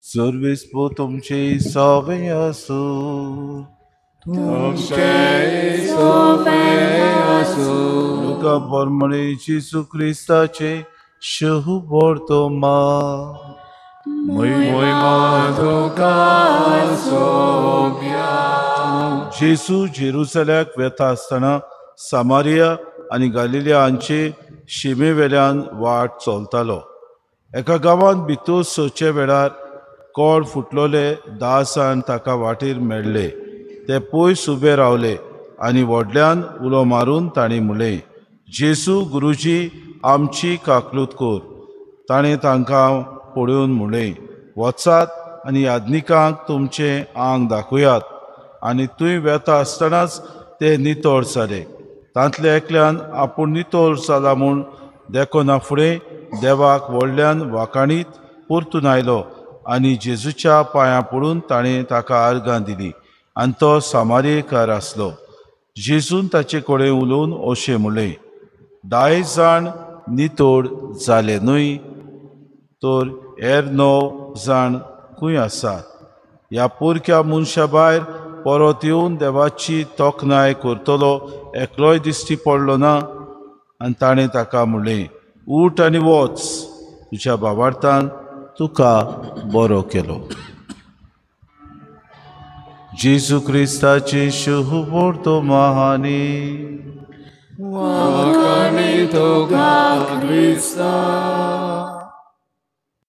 सर्वेस्पो तुमचे सवे आसूं. तुमचे सवे आसूं. लुका प्रमाणे जेजू क्रिस्ताचे शुभवर्तमान. महिमा तुका सोम्या. जेजू जेरुसलेमाक वेता आसतना सामारिया आनी गालिलिया हांचे शिमेवेल्यान वाट चलतालो. एका गांवांत भितर सरचे वेळार कोळ फुटलोले 10 जाण ताका वाटेर मेळ्ळे. ते पयस उबे रावले आनी व्हडल्यान उलो मारून तांणी म्हणलें, जेजू गुरुजी, आमची काकलूत कर. ताणें तांकां पळोवन म्हणलें, वचात आनी याज्ञिकांक तुमचें आंग दाखयात. आनी थंय वेता आसतनाच ते नितळ जाले. तांतल्या एकल्यान आपूण नितळ जाला म्हूण देखना फुडें देवाक व्हडल्यान वाखाणीत परतून आयलो आनी जेजूच्या पांयां पडून ताणें ताका आर्गां दिली. आनी तो सामारियेकार आसलो. जेजून ताचे कडेन उलोवन अशें म्हणलें, 10 जाण नितळ जाले न्हय, तर हेर 9 जाण खंय आसात? ह्या पोरक्या मनशा भायर परत येवन देवाची तोखणाय करतलो एकलोय दिश्टी पडलो ना. आनी ताणें ताका म्हणलें, उठ आनी वच, तुज्या भावार्थान तुका बरो केलो. जेजू क्रिस्ताचे शुभवर्तमानी. वाखाणी तुका क्रिस्ता.